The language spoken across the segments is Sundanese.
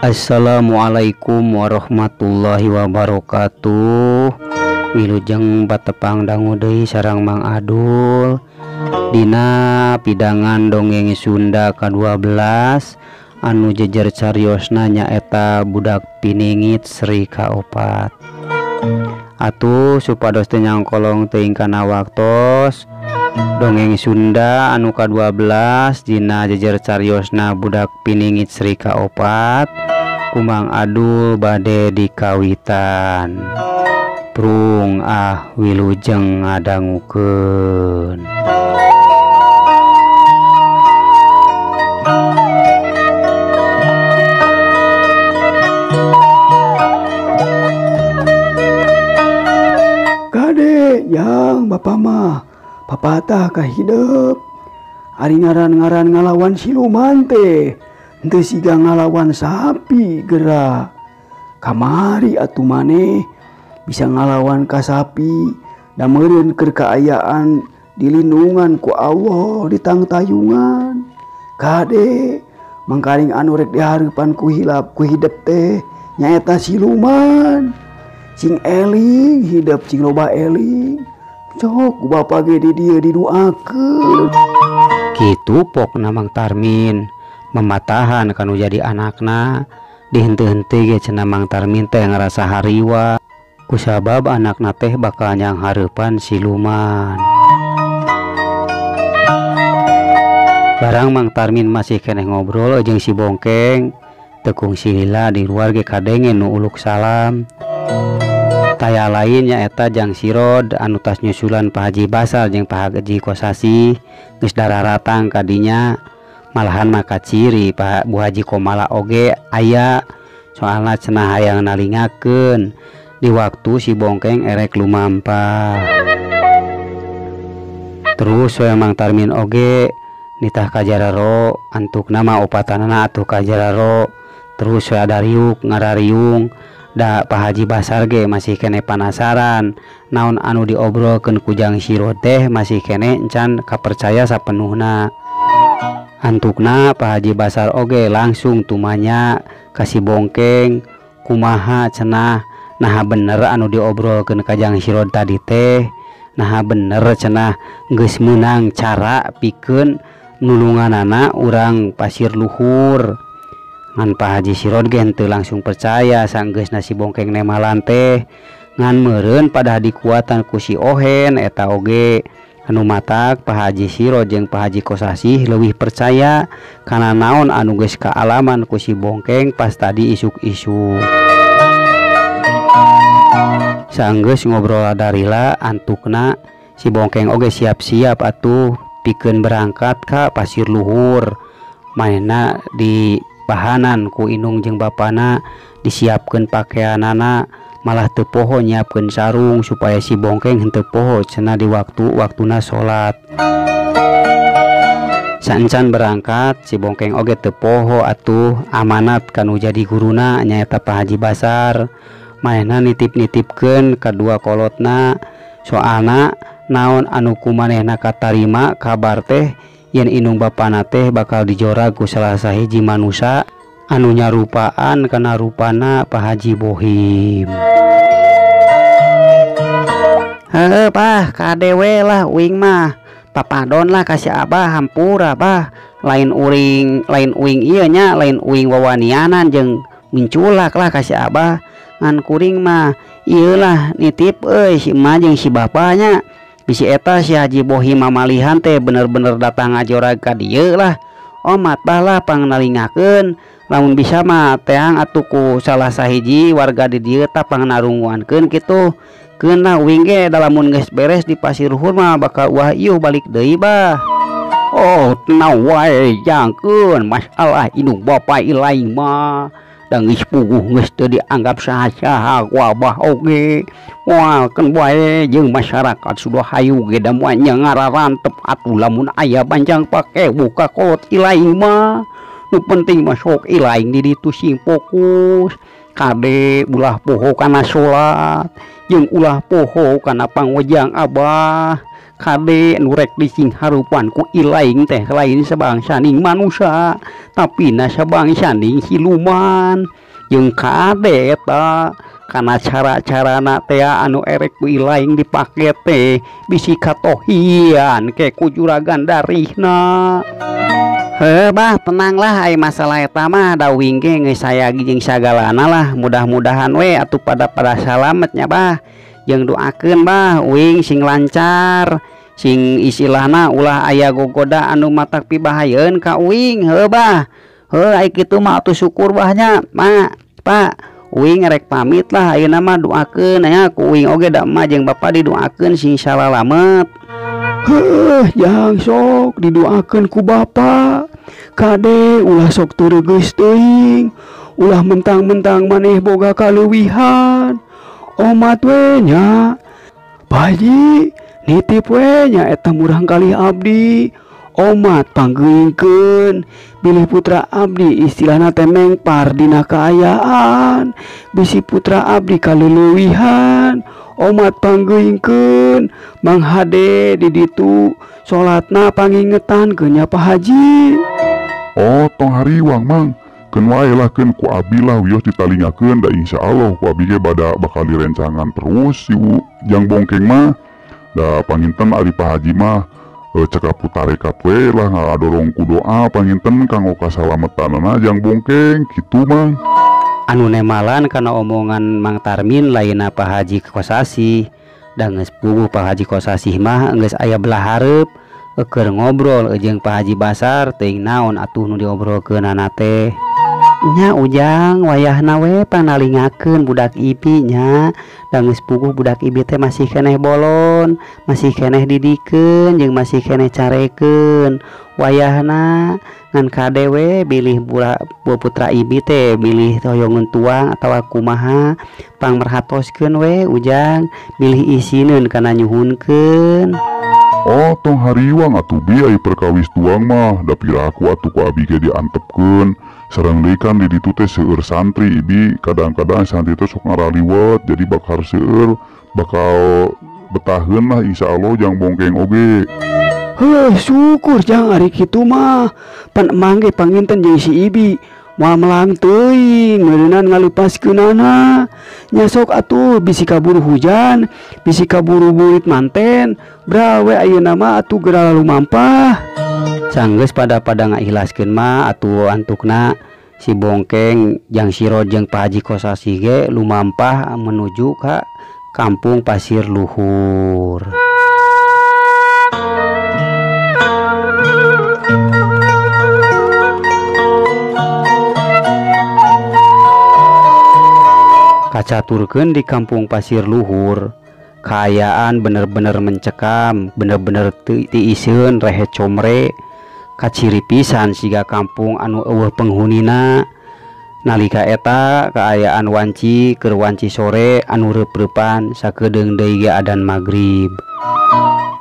Assalamualaikum warahmatullahi wabarakatuh. Wilujeng patepang dangu deui sareng Mang Adul dina pidangan dongeng Sunda ka-12 anu jejer cariosna nyaeta budak piningit Sri Kaopat. Atuh supados teu nyangkolong teuing kana waktos dongeng Sunda anu ka-12 dina jejer cariosna budak piningit Sri Kaopat ku Mang Adul bade dikawitan. Prung ah wilujeng ngadangukeun. Kade yang bapa mah papatah ka hidep. Ari ngaran-ngaran ngalawan siluman teh henteu siga ngalawan sapi geura. Kamari atuh maneh bisa ngalawan ka sapi da meureun keur kaayaan dilindungan ku Allah ditangtayungan. Kade mangkaring anu rek dihareupan ku hilap ku hidep teh nyaeta siluman. Sing eling hidep sing loba eling. Cok ku bapa ge di dieu diduakeun. Kitu pokna Mang Tarmin mematahan kanu jadi anakna. Dihenteu-henteu ge cenah Mang Tarmin teh ngarasa hariwa kusabab anakna teh bakal nyanghareupan siluman. Barang Mang Tarmin masih keneh ngobrol jeung si Bongkeng, tekung si lila di luar ge kadenge nu uluk salam. Taya lain nyaeta Jang Sirod anu tas nyusulan Pak Haji Basar jeung Pak Haji Kosasi geus dararatang kadinya. Malahan maka ciri Pak Bu Haji Komala oge aya soalna cenah hayang nalingakeun di waktu si Bongkeng erek lumampah. Terus we Mang Tarmin oge nitah ka jararo antukna mah opatanana atuh ka jararo. Terus we ada riuk ngarariung da Pak Haji Basar ge masih kene panasaran naon anu diobrolkeun ku Jang Sirod teh masih kene encan kapercaya sapenuhna. Antukna Pak Haji Basar oge langsung tumanya ka si Bongkeng kumaha cenah naha bener anu diobrolkeun ka Jang Sirod tadi teh, naha bener cenah geus meunang cara pikeun nulunganana urang pasir luhur. Ngan Pak Haji Sirod ge henteu langsung percaya sanggeusna si Bongkeng nemalan teh ngan meureun pada dikuatan ku si Ohen eta oge anu matak Pak Haji Sirod jeung Pak Haji Kosasih leuwih percaya kana naon anu geus kaalaman ku si Bongkeng pas tadi isuk-isuk. Sanggeus ngobrol darila antukna si Bongkeng oge siap-siap atuh pikeun berangkat ka pasir luhur. Manehna di bahanan ku indung jeung bapana disiapkeun pakaianana malah teu poho nyiapkeun sarung supaya si Bongkeng henteu poho cenah di waktu-waktuna salat. Saencan berangkat si Bongkeng oge teu poho atuh amanat kanu jadi guruna nyaeta Pak Haji Basar. Manehna nitip-nitipkeun kadua kolotna soalna naon anu ku manehna katarima kabar teh yen indung bapana teh bakal dijorag ku salah sahiji manusa anu nyarupaan kana rupana Pak Haji Bohim. Heuh Pah, kadewe lah uing mah. Papadon lah kasih abah hampura bah. Lain uring, lain uing ieu nya, lain uing wawanianan jeung minculak lah kasih abah. Ngan kuring mah ieu lah nitip euy si emak jeung si bapanya. Bisi eta si Haji Bohim mamalihan teh bener-bener datang ngajorag ka dieu lah. Omat bah lah pangnalingakeun lamun bisa mah teang atuh ku salah sahiji warga di dieu tah pangnarunguankeun kitu. Keun uing ge da lamun geus beres di pasir luhur mah bakal wah ieu balik deui bah. Oh tenang wae jangkeun masalah indung bapa ilaing mah. Da geus puguh geus teu dianggap saha-saha ku abah oge. Moal keun wae jeung masyarakat sudah hayu ge da moal nya ngararantep atuh lamun aya banjang pake buka kolot ilaing mah. Nu penting mah sok ilaing di ditu sing fokus. Kade ulah poho kana salat jeung ulah poho kana pangwejang abah. Kade nu rek disingharupan ku ilaing teh lain sabangsaning manusia tapi na sabangsaning siluman. Jeung kade eta kana cara-carana teh anu erek ku ilaing dipake teh bisi katohian ke ku juragan darihna. Heuh bah tenanglah ai masalah eta mah da uing ge geus sayagi jeung sagalana lah, mudah-mudahan we atuh pada salamet nya bah. Jeung doakeun bah uing sing lancar, sing istilahna ulah aya gogoda anu matak pibahayeun ka uing. Heuh bah. Heuh ai kitu mah atuh syukur bah nya. Ma, Pak, uing rek pamit lah ayeuna mah doakeun nya ku uing oge da emak jeung bapa didoakeun sing salalamet. Heuh jang sok didoakeun ku bapa. Kade ulah sok teu teuing, ulah mentang-mentang maneh boga kaleuwihan. Omat we nya. Baji nitip we nya eta murang kalih abdi. Omat panggeuingkeun bilih putra abdi istilahna teh mengpar dina kaayaan, bisi putra abdi kaleuwihan. Omat panggeuingkeun Mang Hade di ditu salatna pangingetan keun nya Pak Haji. Oh tong hariwang Mang, keun wae lah keun ku abi lah wios ditalingakeun da insyaallah ku abi ge bada bakal direncangan terus si Jang Bongkeng mah. Da panginten ari Pak Haji mah cekap ku tarekat we lah ngadorong ku doa panginten kanggo kasalametanana Jang Bongkeng kitu Mang. Anu nemalan kana omongan Mang Tarmin lainna Pak Haji Kosasih. Da geus puguh Pak Haji Kosasih mah geus aya belah hareup keur ngobrol jeung Pak Haji Basar teuing naon atuh nu diobrolkeunana teh. Nya Ujang wayahna we panalingakeun budak ibi nya. Da geus puguh budak ibi teh masih keneh bolon, masih keneh didikeun jeung masih keneh carekeun. Wayahna ngan kade we bilih putra ibi teh bilih hoyongeun tuang atawa kumaha pangmerhatoskeun we Ujang bilih isineun kana nyuhunkeun. Oh tong hariwang atuh bi ai perkawis tuang mah da piraku atuh ku abi ge diantepkeun. Sareng deui kan di ditu teh seueur santri ibi, kadang-kadang santri teh sok ngaraliwet jadi bakal seueur bakal betaheun lah insyaallah Jang Bongkeng oge. Heuh syukur Jang ari kitu mah. Pan emang ge panginten jeung si ibi moal melang teuing meureunnan ngalipaskeunana. Nya sok atuh bisi kaburu hujan, bisi kaburu burit manten, brawe ayeuna mah atuh geura lumampah. Sanggeus pada-pada ngaikhlaskeun mah atuh antukna si Bongkeng jang Siro jeung Pak Haji Kosasih ge lumampah menuju ka kampung Pasir Luhur. Kacaturkeun di kampung Pasir Luhur, kaayaan bener-bener mencekam, bener-bener tiiseun rehe comre, kaciri pisan siga kampung anu eueuh penghunina. Nalika eta kaayaan wanci keur wanci sore anu reup-reupan sakedeung deui ge adan magrib.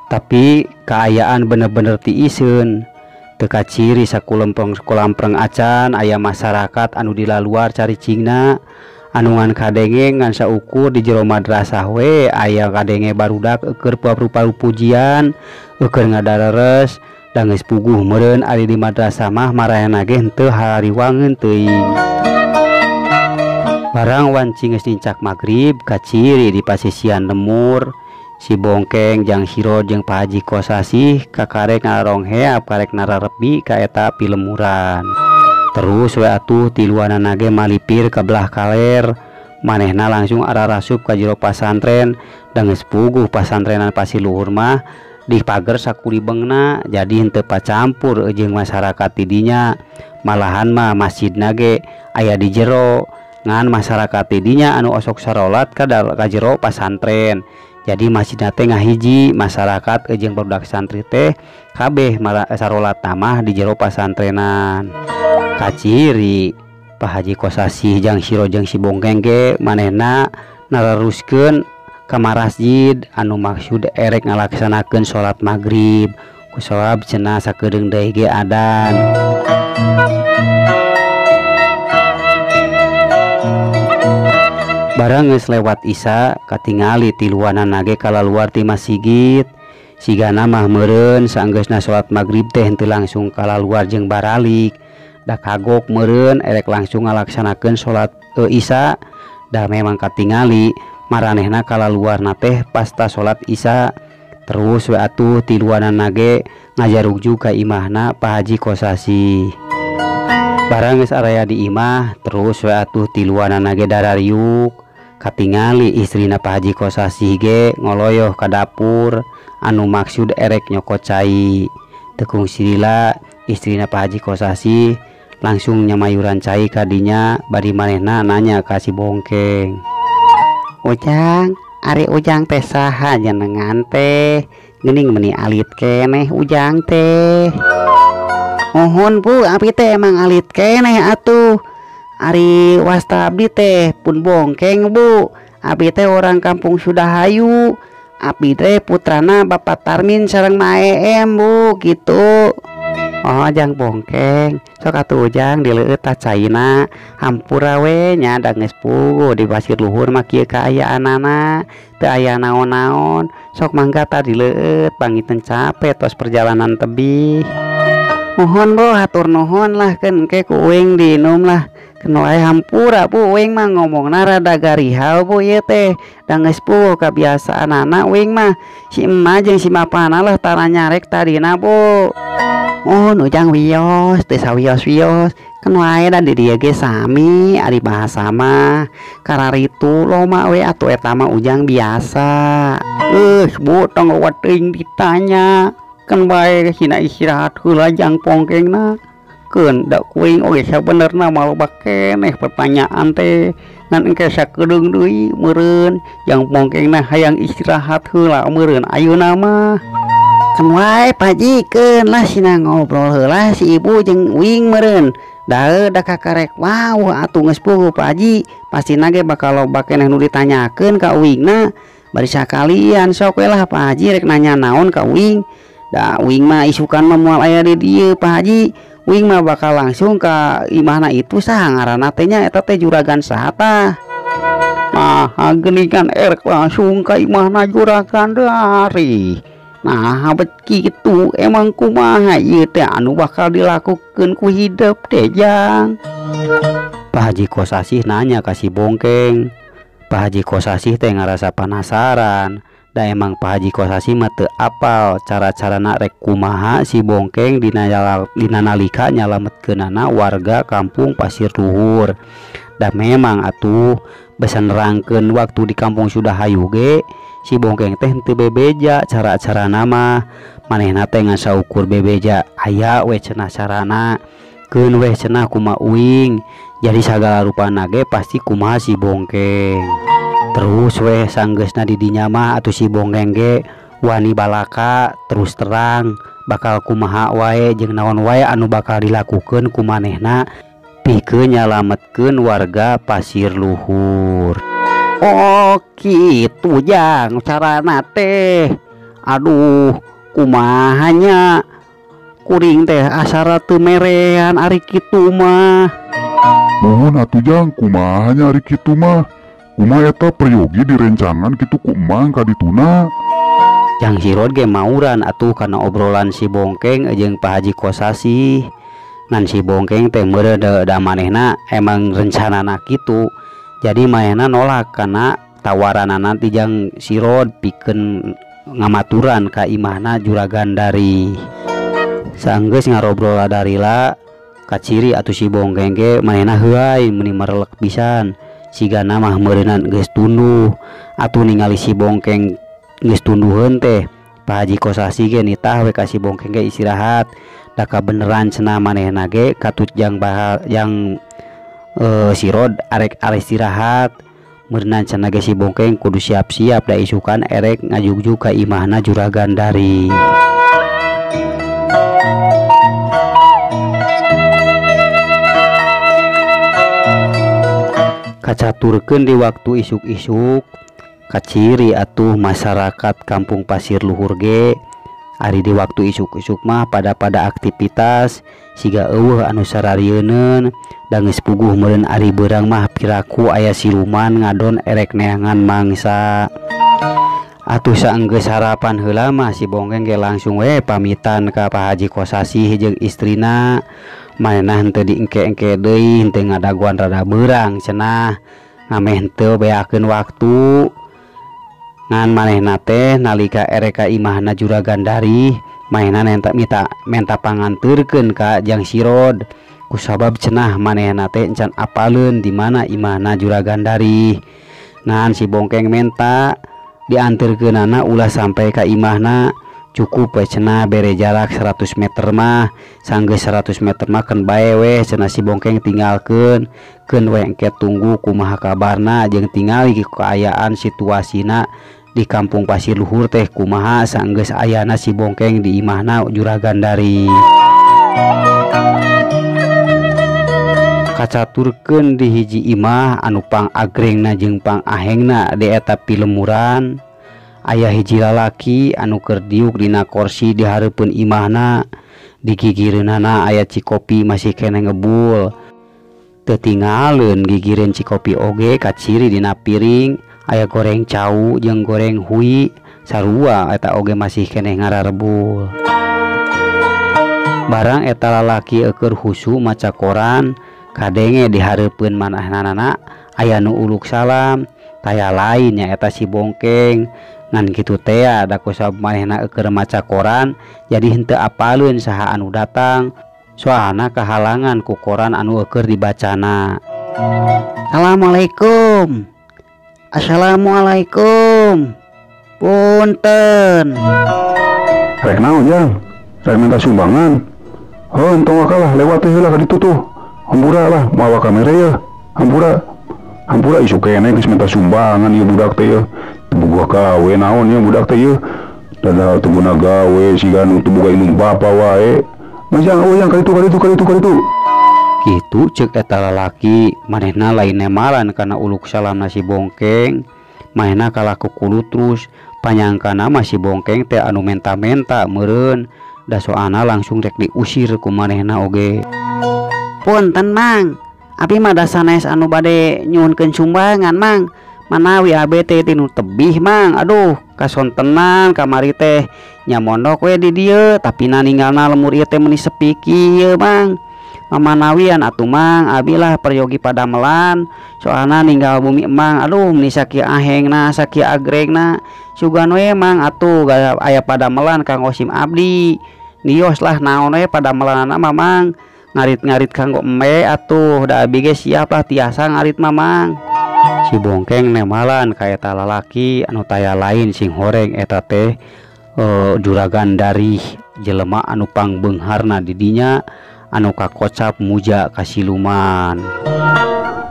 Tapi kaayaan bener-bener tiiseun, teu kaciri sakulempeng kulampreng acan aya masyarakat anu di laluar caricingna. Anu ngan kadenge ngan saukur di jero madrasah we aya kadenge barudak keur rupa-rupa pujian keur ngadareres da geus puguh meureun ari di madrasah mah marahna ge henteu hariwangeun teuing. Barang wanci geus nincak magrib kaciri di pasisian lemur si Bongkeng jang Siro jeung Pak Haji Kosasih kakarek ngarongheap karek nararepi ka eta pilemuran. Terus we atuh tiluanana ge malipir ka belah kaler, manehna langsung ararasup ka jero pasantren. Da geus puguh pasantrenan Pasir Luhur mah dipager sakulibengna jadi henteu pacampur jeung masyarakat di dinya. Malahan mah masjidna ge aya di jero, ngan masyarakat di dinya anu osok sarolat ka jero pasantren. Jadi masjidna teh ngahiji masyarakat jeung barudak santri teh kabeh sarolat mah di jero pasantrenan. Kaciri Pak Haji Kosasih jang Siro jeung si Bongkeng ge manehna nararuskeun ka masjid anu maksud erek ngalaksanakeun salat magrib kusabab cenah sakedeung deui ge adan. Barang geus lewat Isya katingali tiluanana ge kalaluar ti masjid. Sigana mah meureun saenggeusna salat magrib teh henteu langsung kalaluar jeung baralik. Da kagok meureun erek langsung ngalaksanakeun salat Isya. Da memang katingali maranehna kalaluarna teh pasta salat Isya. Terus we atuh tiluanana ge ngajarugjug ka imahna Pak Haji Kosasih. Barang geus araya di imah terus we atuh tiluanana ge darariuk. Katingali istrina Pak Haji Kosasih ge ngoloyoh ka dapur anu maksud erek nyokot cai. Teu kungsi lila istrina Pak Haji Kosasih langsung nyamayuran cai ka dinya bari manehna nanya ka si Bongkeng. Ujang, ari Ujang teh saha jenengan teh? Geuning meuni alit keneh Ujang teh. Mohon Bu, abi teh emang alit keneh atuh. Ari wasta abdi teh pun Bongkeng Bu. Abi teh orang kampung Sudahayu. Abdi teh putrana Bapak Tarmin sareng Maeem Bu gitu. Oh Jang Bongkeng, sok atuh Ujang dileueut tah caina. Hampura we nya da geus puguh di Pasir Luhur mah kieu kaayaanana, teu aya naon-naon. Sok mangga tah dileueut, pangiten capek tos perjalanan tebih. Mohon Bu, hatur nuhun lah keun engke ku uing diinum lah. Keun wae hampura Bu, uing mah ngomongna rada garihal Bu ieu teh. Da geus puguh kabiasaanana uing mah. Si emak jeung si bapana lah tara nyarek tadina Bu. Oh, Ujang wios, teu sawios-wios. Keun wae da di dieu ge sami ari bahasa mah. Kararitu loma we atuh eta mah Ujang biasa. Bu tong teuing ditanya. Keun wae sina istirahat heula Jang Pongkengna. Keun da kuring oge sabenerna mah loba keneh pertanyaan teh. Ngan engke sakedeung deui meureun Jang Pongkengna hayang istirahat heula meureun ayeuna mah. Keun wae Pak Haji, keun lah sina ngobrol heula si ibu jeung uing meureun. Da da kakarek wauh atuh geus puguh Pak Haji, pastina ge bakal loba keneh nu ditanyakeun ka uingna. Bari sakalian sok we lah Pak Haji rek nanya naon ka uing. Da uing mah isukan mah moal aya di dieu Pak Haji. Uing mah bakal langsung ka imahna itu saha ngaranna teh nya eta teh juragan saha tah. Nah, geuningan erek langsung ka imahna juragan dari. Nah, bet kitu emang kumaha ieu teh anu bakal dilakukeun ku hidep teh Jang. Pak Haji Kosasih nanya ka si Bongkeng. Pak Haji Kosasih teh ngarasa penasaran. Da emang Pak Haji Kosasih mah teu apal cara-carana rek kumaha si Bongkeng dina nalika nyalametkeunana warga kampung Pasir Luhur. Da memang atuh basa nerangkeun waktu di kampung Sudahayu ge si Bongkeng teh henteu bebeja cara-carana mah. Manehna teh ngan saukur bebeja aya we cenah carana, keun we cenah kumaha uing. Jadi sagala rupana ge pasti kumaha si Bongkeng. Terus weh sanggeusna di dinya mah atuh si Bongkeng ge wani balaka terus terang bakal kumaha wae jeung naon wae anu bakal dilakukeun ku manehna pikeun nyalametkeun warga Pasir Luhur. Oh kitu Jang carana teh. Aduh kumaha nya kuring teh asara teu merean ari kitu mah. Mohon atuh Jang kumaha nya ari kitu mah. Kumaha eta peryogi direncangan kitu ku emang ka dituna. Jang Sirot ge mauran atuh kana obrolan si Bongkeng jeung Pak Haji Kosasih. Ngan si Bongkeng teh meureun da manehna emang rencanana kitu. Jadi manehna nolak kana tawaranana ti Jang Sirot pikeun ngamaturan ka imahna juragan dari. Sanggeus ngarobrol darila kaciri atuh si Bongkeng ge manehna heuay meuni merelek pisan. Sigana mah meureunan geus tunduh. Atuh ningali si Bongkeng geus tunduheun teh Pak Haji Kosasih ge nitah we ka si Bongkeng ge istirahat. Da kabeneran cenah manehna ge katut jang bahal jang Sirot arek istirahat. Meureunan cenah ge si Bongkeng kudu siap-siap da isukan erek ngajugjug ka imahna juragan dari. Kacaturkeun di waktu isuk-isuk kaciri atuh masyarakat kampung Pasir Luhur ge ari di waktu isuk-isuk mah pada aktivitas siga eueuh anu sararieun da geus puguh meureun ari beurang mah piraku aya siluman ngadon erek neangan mangsa. Atuh saenggeus sarapan heula mah si Bongkeng ge langsung we pamitan ka Pak Haji Kosasih jeung istrina. Manehna henteu diengke-engke deui, henteu ngadaguan rada beurang cenah, ngameh henteu beakeun waktu. Ngan manehna teh nalika erek ka imahna Juragan Darih, manehna menta panganteurkeun ka Jang Sirod. Kusabab cenah manehna teh encan apaleun di mana imahna Juragan Darih. Ngan si Bongkeng menta dianterkeunana ulah sampai ka imahna, cukup we cenah bere jarak 100 meter mah, sanggeus 100 meter mah keun bae we cenah si Bongkeng tinggalkeun, keun we engke tunggu kumaha kabarna jeung tingali kaayaan situasina di kampung Pasir Luhur teh kumaha sanggeus ayana si Bongkeng di imahna Juragan Darih. Kacaturkeun di hiji imah anu pang agrengna jeung pang ahengna di eta pilemuran, aya hiji lalaki anu keur diuk dina korsi di hareupeun imahna. Di gigireunana aya cikopi masih keneh ngebul. Teu tingaleun gigireun cikopi oge kaciri dina piring aya goreng cau jeung goreng hui sarua eta oge masih keneh ngararebul. Barang eta lalaki eueur husu maca koran, kadenge di hareupeun manahnana aya nu uluk salam, taya lain nya eta si Bongkeng. Ngan kitu tea da kusabab manehna eueur maca koran jadi henteu apaleun saha anu datang, soalna kahalangan ku koran anu eueur dibacana. Assalamualaikum. Assalamualaikum. Punten. Rek naon jang? Rek minta sumbangan. Heuh entong kalah lewat teh heula ka ditu tuh. Hampura lah mawa kamera ya. Hampura. Hampura isu keneh geus minta sumbangan ieu budak teh yeuh. Teu boga gawe naon ieu budak teh yeuh. Dadahal teu guna gawe siga nu teu boga indung bapa wae. Majang eueuh yang ka ditu ka ditu ka ditu ka ditu. Kitu ceuk eta lalaki, manehna lain nemalan kana uluk salamna si Bongkeng. Manehna kalah kukulutrus, panyangkana mah si Bongkeng teh anu menta-menta meureun, da soana langsung rek diusir ku manehna oge. Punten Mang, abi mah da sanes anu bade nyuhunkeun sumbangan Mang. Manawi abi teh tinu tebih Mang. Aduh, kasontenan kamari teh nya mondok we di dieu, tapi na ninggalna lemur ieu teh meuni sepi kieu Mang. Mamanawian atuh Mang, abi lah peryogi padamelan, soalna ninggal bumi Mang. Aduh, meuni sakieu ahengna, sakieu agrengna. Sugan we Mang atuh aya padamelan kanggo sim abdi. Nios lah naon we padamelanana mah Mang. Ngarit-ngarit kanggo embe atuh, da abi ge siap lah tiasa ngarit mah Mang. Si Bongkeng nemalan ka eta lalaki anu taya lain sing horeng eta teh Juragan Darih, jelema anu pangbeungharna di dinya anu kakocap muja ka siluman.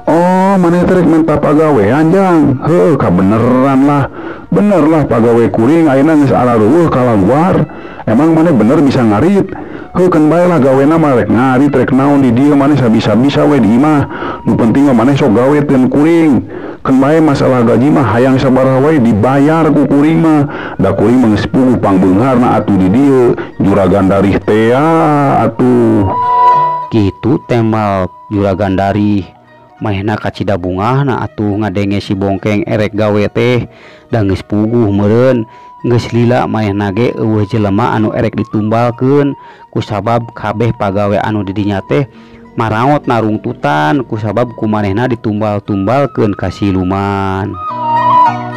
Oh, maneh teh rek minta pagawean jang? Heuh, kabeneran lah. Bener lah pagawe kuring ayeuna geus ararueuh kalaluar. Emang maneh bener bisa ngarit? Heuh, keun bae lah gawena mah rek ngarit rek naon di dieu maneh sabisa-bisa we di imah. Nu penting mah maneh sok gawe teu kuring. Keun bae masalah gaji mah hayang sabaraha wae dibayar ku kuring mah. Da kuring mah geus puguh pangbeungharna atuh di dieu. Juragan Darih teh atuh. Kitu temal Juragan Darih. Manehna kacida bungahna atuh ngadenge si Bongkeng erek gawe teh, da geus puguh meureun. Geus lila manehna ge eueuh jelema anu erek ditumbalkeun kusabab kabeh pagawe anu di dinya teh maraot narungtutan kusabab ku manehna ditumbal-tumbalkeun ka siluman.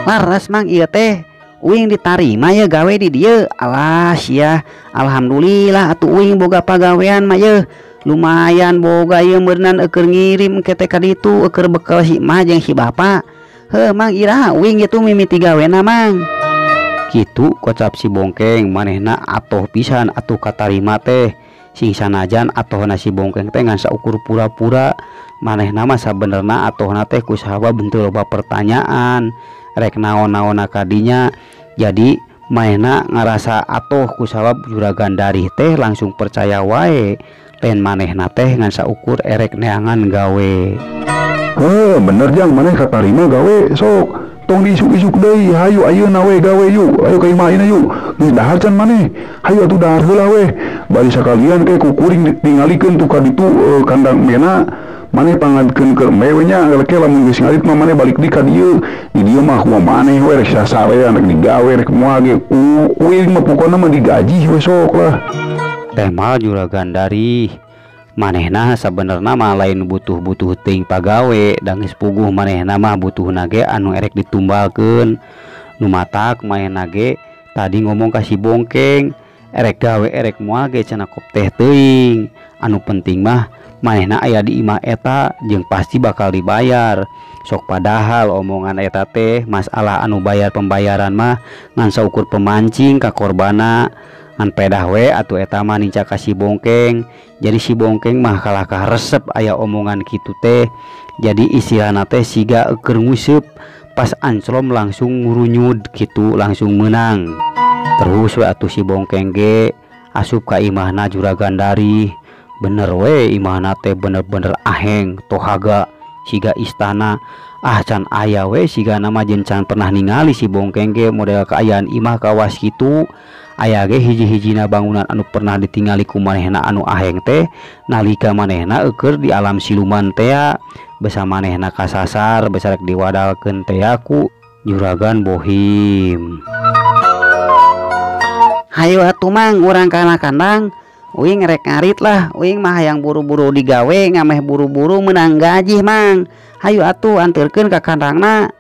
Laras Mang ieu teh uing ditarima ye gawe di dieu. Alas ya, alhamdulillah atuh uing boga pagawean mah ye. Lumayan boga ieu meureunan eueur ngirim ke teh ka ditu eueur bekel si mah jeung si bapa. Heuh Mang iraha uing itu mimiti gawena Mang. Kitu kocap si Bongkeng, manehna atoh pisan atuh katarima teh. Sing sanajan atohna si Bongkeng teh ngan saukur pura-pura, manehna mah sabenerna atohna teh kusabab henteu loba pertanyaan rek naon-naonna kadinya. Jadi manehna ngarasa atoh kusabab Juragan Darih teh langsung percaya wae. Lain manehna teh ngan saukur erek neangan gawe. Heuh, bener jang maneh katarima gawe sok. Tong diisuk-isuk deui, hayu ayeuna we gawe yuk, ayo ka imah ayeuna yuk. Geus dahar can maneh, hayu atuh dahar heula we. Bari sakalian ke ku kuring ditingalikeun tuh ka ditu kandang mena. Maneh pangadkeun keur embe we nya ke lamun geus ngarit mah maneh balik di ka dieu. Di dieu mah kumaha maneh we rek sasarean rek digawe rek moal ge uing mah pokona mah digaji we sok lah. Temal Juragan Dari manehna sabenerna mah lain butuh-butuh teuing pagawe da geus puguh manehna mah butuhna ge anu erek ditumbalkeun. Nu matak manehna ge tadi ngomong ka si Bongkeng erek gawe erek moal ge cenah kop teh teuing. Anu penting mah manehna aya di imah eta jeung pasti bakal dibayar. Sok padahal omongan eta teh masalah anu bayar pembayaran mah ngan saukur pemancing ka korbana. Ngan pedah we atuh eta mah ninca ka si Bongkeng. Jadi si Bongkeng mah kalahkah resep aya omongan kitu teh. Jadi istilahna teh siga keur nguseup pas anclom langsung ngurunyud kitu langsung menang. Terus we atuh si Bongkeng ge asup ka imahna Juragan Dari. Bener we imahna teh bener-bener aheng tohaga siga istana. Ah can aya we siga nama jeung can pernah ningali si Bongkeng ge model kaayaan imah kawas kitu. Aya ge hiji-hijina bangunan anu pernah ditingali ku manehna anu aheng teh nalika manehna eueur di alam siluman tea. Besa manehna kasasar besa rek diwadalkeun tea ku Juragan Bohim. Hayu atuh mang urang kana kandang. Uing rek ngarit lah, uing mah hayang buru-buru digawe ngameh buru-buru menang gaji mang. Hayu atuh anterkeun ka kandangna.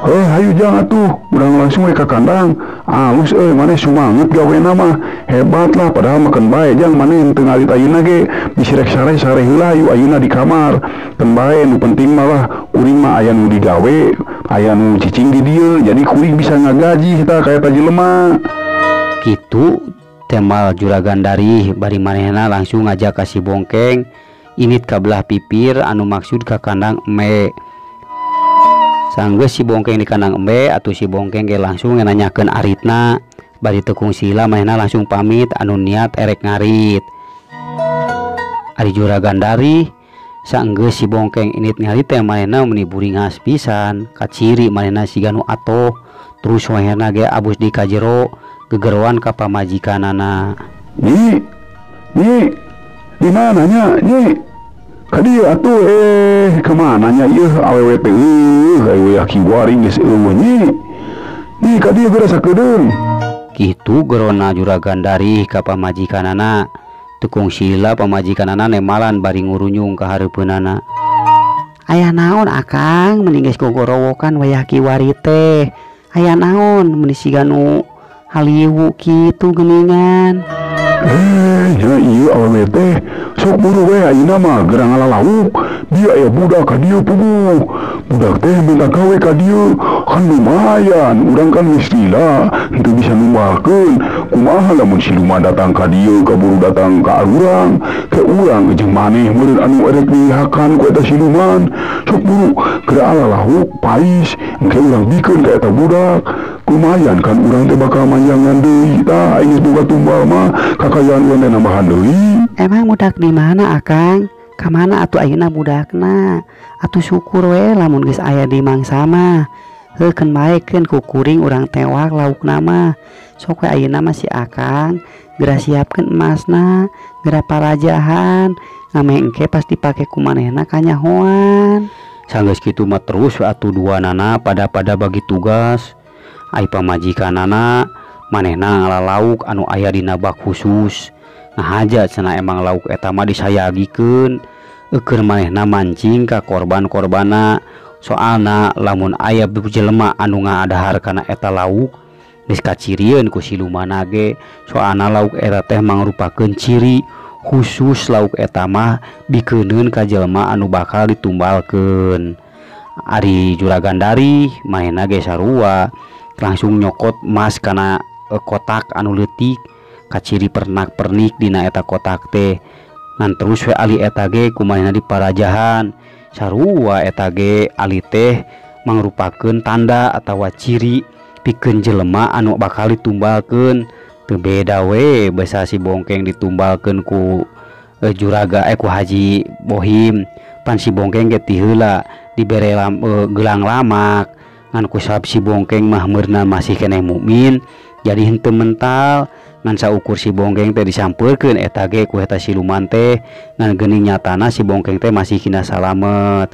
Heuh hayu jang atuh, urang langsung we ka kandang. Alus euy maneh sumanget gawena mah. Hebat lah padahal makan bae jang maneh teu ngarit ayeuna ge bisi rek sare-sare heula hayu ayeuna di kamar. Keun bae nu penting mah lah kuring mah aya nu digawe, aya nu cicing di dieu jadi kuring bisa ngagaji tah ka eta jelema. Kitu temal Juragan Dari bari manehna langsung ngajak ka si Bongkeng init ka belah pipir anu maksud ka kandang embe. Sanggeus si Bongkeng di kandang embe atuh si Bongkeng ge langsung nanyakeun aritna. Bari teu kungsi manehna langsung pamit anu niat erek ngarit. Ari Juragan Dari sanggeus si Bongkeng init ngarit teh manehna meuni buringas pisan kaciri manehna siga nu atoh. Terus manehna ge abus di kajero gegeroan ka pamajikanana. Nyi, nyi, di mana nya, nyi? Ka dieu atuh kemana nya ieu awewe teh eueuh yakin waring geus eueuh nyi. Nyi ka dieu geura sakedeung. Kitu gerona Juragan Dari ka pamajikanana. Teu kungsila pamajikanana nemalan bari ngurunyung ka hareupeunana. Aya naon akang meni geus gogorowokan wayah kiwari teh. Aya naon meni siga nu haliwu kitu geuningan. Nya ieu awewe teh sok buru we ayeuna mah geura ngalalauk. Dia aya budak ka dieu puguh. Budak teh minta gawe ka dieu kan lumayan. Urang kan geus lila henteu bisa numbalkeun. Kumaha lamun siluman datang ka dieu kaburu datang ka urang. Ke urang jeung maneh meureun anu erek dihakan ku eta siluman. Sok buru geura alalauk pais engke urang bikeun ka eta budak. Lumayan kan urang teh bakal manjangan deui tah aing geus boga tumbal mah kakayaan urang teh nambahan deui. Emang budak di mana akang? Ka mana atuh ayeuna budakna? Atuh syukur we lamun geus aya di mangsa mah. Heuh keun bae keun ku kuring urang tewak laukna mah. Sok we ayeuna mah si akang geura siapkeun emasna, geura parajahan, ngameh engke pasti pake ku manehna kanyahoan. Sanggeus kitu mah terus we atuh duanana pada-pada bagi tugas. Ai pamajikanana manehna ngalalauk anu aya dina bak khusus. Ngahaja cenah emang lauk eta mah disayagikeun. Eukeun manehna mancing ka korban-korbana. Soalna lamun aya jelema anu ngadahar kana eta lauk geus kacirieun ku silumana ge. Soalna lauk eta teh mangrupakeun ciri khusus lauk eta mah bikeuneun ka jelema anu bakal ditumbalkeun. Ari Juragan Dari manehna ge sarua langsung nyokot emas kana kotak anu leutik kaciri pernak-pernik dina eta kotak teh. Ngan terus we ali eta ge kumanehna diparajahan. Sarua eta ge ali teh mangrupakeun tanda atawa ciri pikeun jelema anu bakal ditumbalkeun. Teu beda we basa si Bongkeng ditumbalkeun ku juraga ku Haji Bohim. Pan si Bongkeng ge ti heula dibere gelang lamak. Ngan kusab si Bongkeng mah meurna masih keneh mukmin jadi henteu mental. Ngan saukur si Bongkeng teh disampeurkeun eta ge ku eta siluman teh, ngan geuning nyatana si Bongkeng teh masih kina salamet.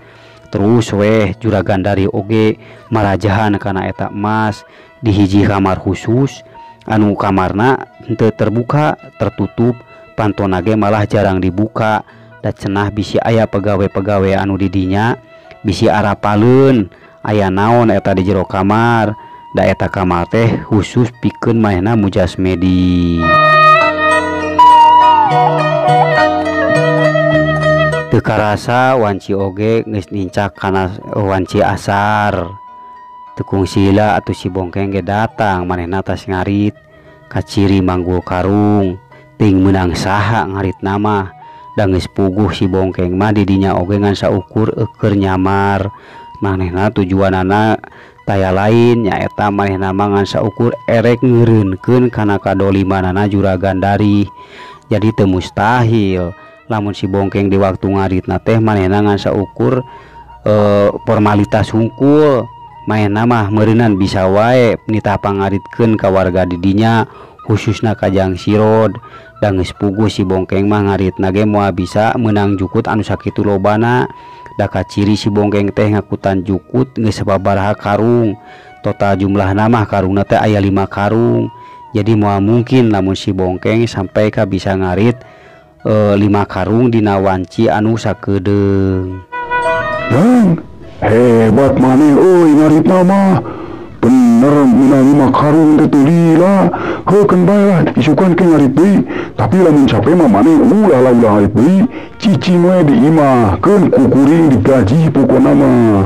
Terus weh Juragan Dari oge marajahan kana eta emas di hiji kamar khusus anu kamarna henteu terbuka, tertutup, pantona ge malah jarang dibuka. Da cenah bisi aya pegawe-pegawe anu di dinya bisi arapaleun aya naon eta di jero kamar. Da eta kamar teh khusus pikeun manehna mujasmedi. Teu karasa wanci oge geus nincak kana wanci asar. Teu kungsila atuh si Bongkeng ge datang manehna tas ngarit kaciri manggul karung ting meunang saha ngarit nama. Da geus puguh si Bongkeng mah di dinya oge ngan saukur eueur nyamar. Manehna tujuanana taya lain nyaeta manehna mah ngan saukur erek ngeureunkeun kana kadolimanana Juragan Dari. Jadi teu mustahil lamun si Bongkeng di waktu ngaritna teh manehna ngan saukur formalitas hungkul. Manehna mah meureunan bisa wae nitah pangaritkeun ka warga di dinya khususna ka Jang Sirod. Da geus puguh si Bongkeng mah ngaritna ge moal bisa meunang jukut anu sakitu lobana. Da kaciri si Bongkeng teh ngakutan jukut geus sababaraha karung. Total jumlahna mah karungna teh aya 5 karung. Jadi moal mungkin lamun si Bongkeng sampai ka bisa ngarit 5 karung dina wanci anu sakedeung. Jang, hebat maneh euy ngaritna mah. Bener meunang 5 karung teh teu lila. Heukeun bae lah isukan ke ngarit deui. Tapi lamun cape mah maneh ulah lah ulah ngarit deui. Cicing we di imah keun ku kuring digaji pokona mah.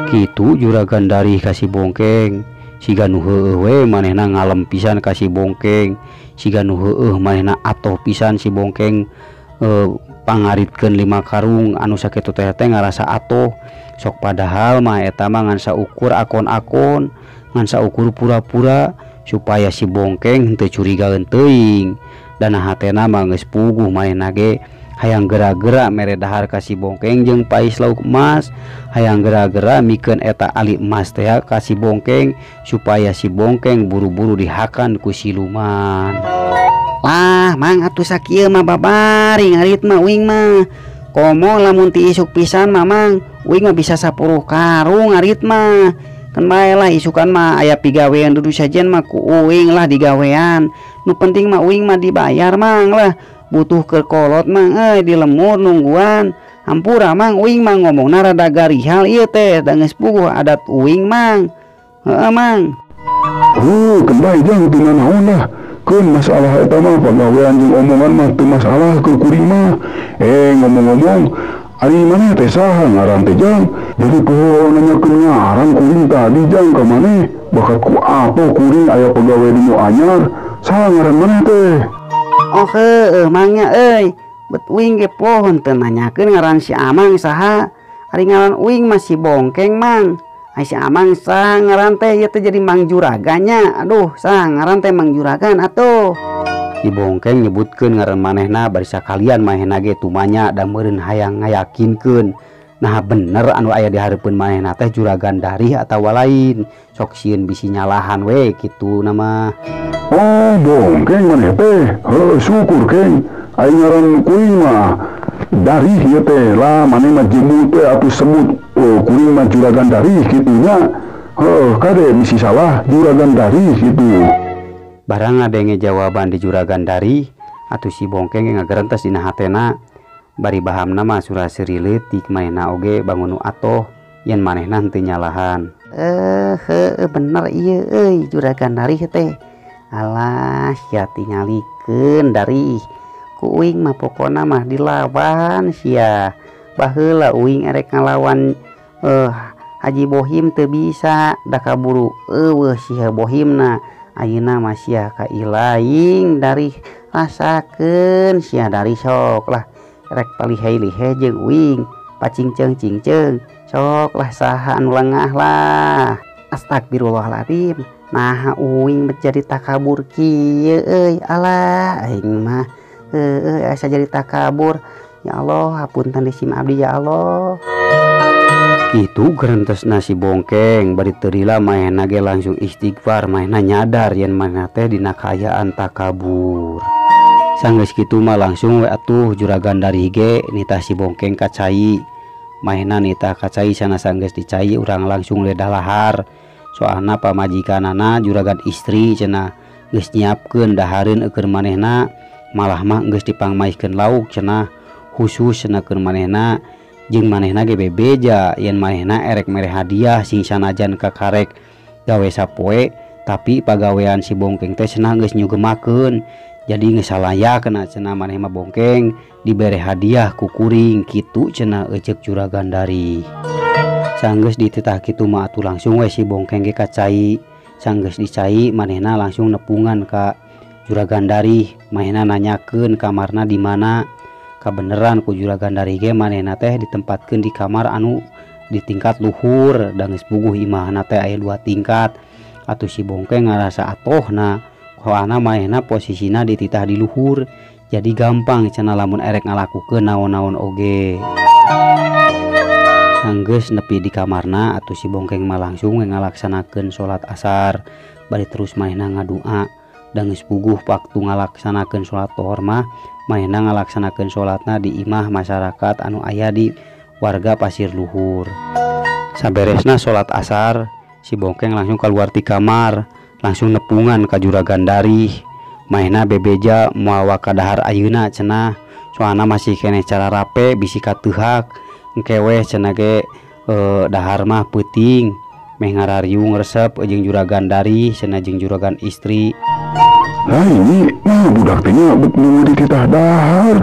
Kitu Juragan Dari ka si Bongkeng. Siga nu heueuh we manehna ngalem pisan ka si Bongkeng. Siga nu heueuh manehna atoh pisan si Bongkeng pangaritkeun 5 karung anu sakitu teh teh ngarasa atoh. Sok padahal mah eta mah ngan saukur akon-akon, ngan saukur pura-pura supaya si Bongkeng henteu curigaeun teuing. Dan hatena mah geus puguh manehna ge hayang gera-gera mere dahar ka si Bongkeng jeung pais lauk emas, hayang gera-gera mikeun eta ali emas teh ka si Bongkeng supaya si Bongkeng buru-buru dihakan ku siluman. Lah mang atuh sakieu mah babari ngarit mah uing mah. Komo lamun ti isuk pisan mah mang, uing mah bisa 10 karung ngarit mah. Kan bae lah isukan mah aya pigawean dudu sajian mah ku uing lah digawean. Nu penting mah uing mah dibayar mang lah. Butuh keur kolot mang euy di lemur nungguan. Hampura mang uing mah ngomongna rada garihal ieu teh da geus puguh adat uing mang. Heeh mang. Heuh keun bae jang teu nanaon lah. Keun masalah eta mah pagawean jeung omongan mah teu masalah keur kuring mah. Ngomong-ngomong ari maneh teh saha ngaran teh jang? Jadi poho nanyakeun ngaran kuring tadi jang ka maneh. Bakat ku atoh kuring aya pagawe di nu anyar. Saha ngaran maneh teh? Oh heueuh mangnya euy. Bet uing ge poho teu nanyakeun ngaran si Amang saha. Ari ngaran uing mah si Bongkeng mang. Ai si Amang saha ngaran teh ieu teh jadi Mang Juraganya. Aduh saha ngaran teh Mang Juragan atuh. Si Bongkeng nyebutkeun ngaran manehna bari sakalian manehna ge tumanya da meureun hayang ngayakinkeun. Nah bener anu aya di hareupeun manehna teh Juragan Dari atawa lain. Sok sieun bisi nyalahan we kitu nama. Oh Bongkeng maneh teh, heuh syukur keng. Ai ngaran kuring mah Dari ieu teh lah maneh mah jemut teh atuh sebut kuring mah Juragan Dari kitu nya. Heuh kade bisi salah Juragan Dari kitu. Barang ngadenge jawaban di Juragan Dari atuh si Bongkeng ge ngagerentes dina hatena. Bari bahamna mah suraseri leutik manehna oge bangun nu atoh yen manehna henteu nyalahan. Heueuh bener ieu euy Juragan Dari teh. Alah sia tingalikeun Dari. Ku uing mah pokona mah dilawan sia. Baheula uing erek ngalawan Haji Bohim teu bisa da kaburu eueuh sia Bohimna. Ayeuna mah sia ka ilaing Dari rasakeun sia Dari sok lah. Rek palihai-lihai jeung uing pacingceung cingceung sok lah saha anu lengah lah. Astagfirullahaladzim. Nah uing menjadi takabur kieu euy. Alah aing mah heueuh asa jadi takabur. Ya Allah hapunten di sim abdi ya Allah. Kitu gerentesna si Bongkeng bari teu lila manehna ge langsung istighfar, manehna nyadar yen manehna teh dina kaayaan takabur. Sanggeus kitu mah langsung we atuh Juragan Darih ge nitah si Bongkeng ka cai. Manehna nitah ka cai sana sanggeus dicai urang langsung ledah lahar. Soalna pamajikanana juragan istri cenah geus nyiapkeun dahareun eukeun manehna, malah mah geus dipangmaihkeun lauk cenah khusus cenah keur manehna. Jeung manehna ge bebeja yen manehna erek mere hadiah sing sanajan kakarek gawe sapoe, tapi pagawean si Bongkeng teh cenah geus nyugemakeun. Jadi geus salayakna cenah maneh mah Bongkeng dibere hadiah ku kuring kitu cenah eceuk Juragan Darih. Sanggeus dititah kitu mah atuh langsung we si Bongkeng ge ka cai. Sanggeus dicai manehna langsung nepungan ka Juragan Darih, manehna nanyakeun kamarna di mana. Kabeneran ku Juragan Darih ge manehna teh ditempatkeun di kamar anu di tingkat luhur, da geus puguh imahna teh aya 2 tingkat. Atuh si Bongkeng ngarasa atohna, soalna manehna posisina dititah di luhur, jadi gampang cenah lamun erek ngalakukeun naon-naon oge. Sanggeus nepi di kamarna atuh si Bongkeng mah langsung ngalaksanakeun salat asar, bari terus manehna ngadua. Da geus puguh waktu ngalaksanakeun salat tohor mah manehna ngalaksanakeun salatna di imah masyarakat anu aya di warga Pasir Luhur. Saberesna salat asar, si Bongkeng langsung keluar ti kamar, langsung nepungan ka Juragan Darih. Manehna bebeja moal kadahar ayeuna cenah, soalna masih keneh cara rape bisi kateuhak. Engke weh cenah ge dahar mah peuting meh ngarariung resep jeung Juragan Darih cenah jeung juragan istri. Nah ini nah budak teh nya bet nunggu dititah dahar.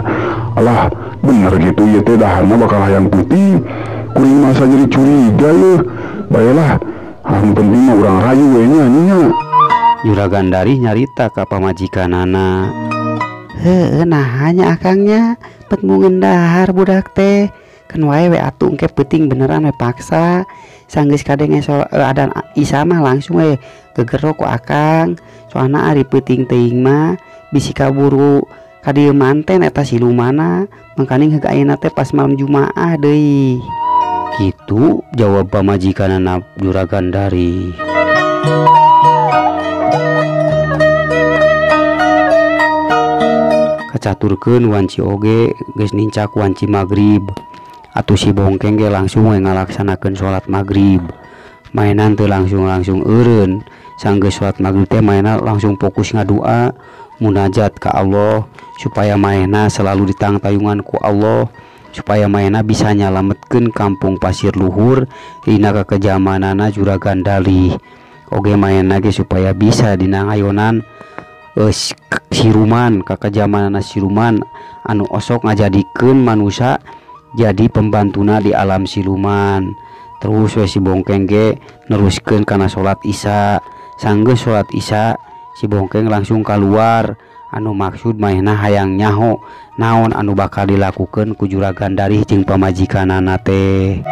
Alah bener gitu ieu teh daharna bakal hayang putih. Kuring masa jadi curiga yeuh. Baelah, anu penting mah urang rayu we nya nya. Juragan Darih nyarita ka pamajikanana. Heueuh nah nya akangnya bet mungen dahar budak teh. Kan wae we atuh engke peuting beneran we paksa. Sanggeus kadenge adan isya mah langsung we gegero ku akang. Soalna ari peuting teuing mah bisi kaburu ka dieu manten eta silumana, mangkaning heug ayeuna teh pas malam Jumaah deui. Kitu jawab pamajikanana Juragan Darih. Kacaturkeun wanci oge geus nincak wanci magrib. Atuh si Bongkeng ge langsung we ngalaksanakeun salat magrib. Mainan teu langsung-langsung eureun. Sanggeus salat magrib teh manehna langsung fokus ngadua, munajat ka Allah supaya manehna selalu ditangtayungan ku Allah, supaya manehna bisa nyalametkeun kampung Pasir Luhur dina kakejamanana Juragan Darih. Oge manehna ge supaya bisa dina ngayonan siruman, kakejamanana siruman anu osok ngajadikeun manusia jadi pembantuna di alam siluman. Terus we si Bongkeng ge neruskeun kana salat isya. Sanggeus salat isya si Bongkeng langsung keluar anu maksud manehna hayang nyaho naon anu bakal dilakukeun ku Juragan Darih jeung pamajikanana teh.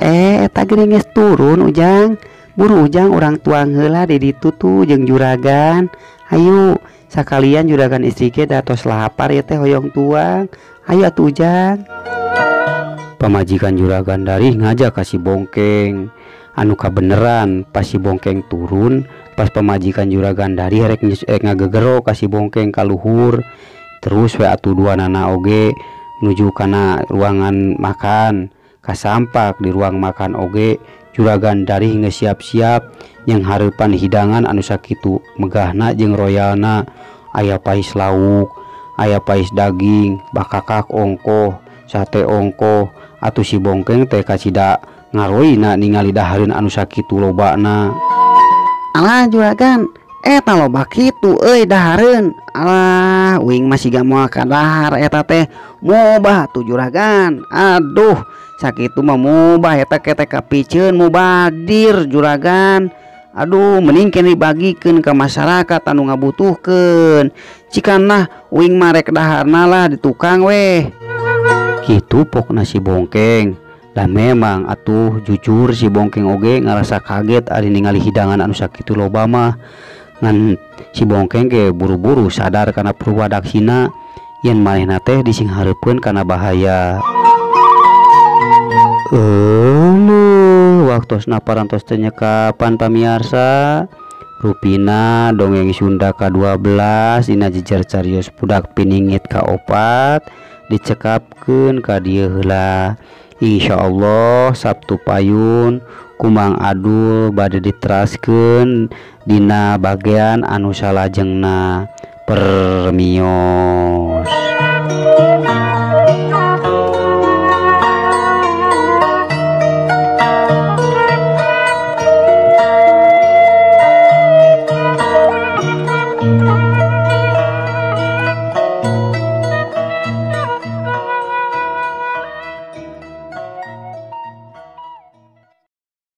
Eta geuning geus turun Ujang. Buru Ujang urang tuang heula di ditu tuh jeung juragan. Hayu sakalian juragan istri ge da tos lapar ieu teh hoyong tuang. Hayu atuh Ujang. Pamajikan Juragan Darih ngajak ka si Bongkeng. Anu kabeneran pas si Bongkeng turun, pas pamajikan Juragan Darih rek ngagegero ka si Bongkeng ka luhur. Terus we atuh dua nana oge nuju kana ruangan makan. Kasampak di ruang makan oge Juragan Darih geus siap-siap yang hareupan hidangan anu sakitu megahna jeung royalna. Aya pais lauk, aya pais daging, bakakak ongkoh, sate ongkoh. Atuh si Bongkeng teh kacida ngaroina ningali dahareun anu sakitu lobana. Alah juragan, eta loba kitu euy dahareun. Alah, uing masih gak moal kadahar eta teh. Mubah tuh juragan. Aduh, sakitu mah mubah eta ketek kapiceun mubadir juragan. Aduh, mending kene dibagikeun ka masyarakat anu ngabutuhkeun. Cikanah uing mah rek daharna lah di tukang weh. Kitu pokna si Bongkeng. Dan memang atuh jujur si Bongkeng oge ngarasa kaget ari ningali hidangan anu sakitu loba mah. Ngan si Bongkeng ge buru-buru sadar kana purwadaksina yen manehna teh disinghareupeun kana bahaya. Euleuh, waktosna parantos teu nyekapan pamiarsa. Rupina dongeng Sunda ka-12 dina jejer carios budak piningit ka-4 dicekapkeun ka dieu heula. Insyaallah Sabtu payun ku Mang Adul bade diteraskeun dina bagian anu salajengna. Permios.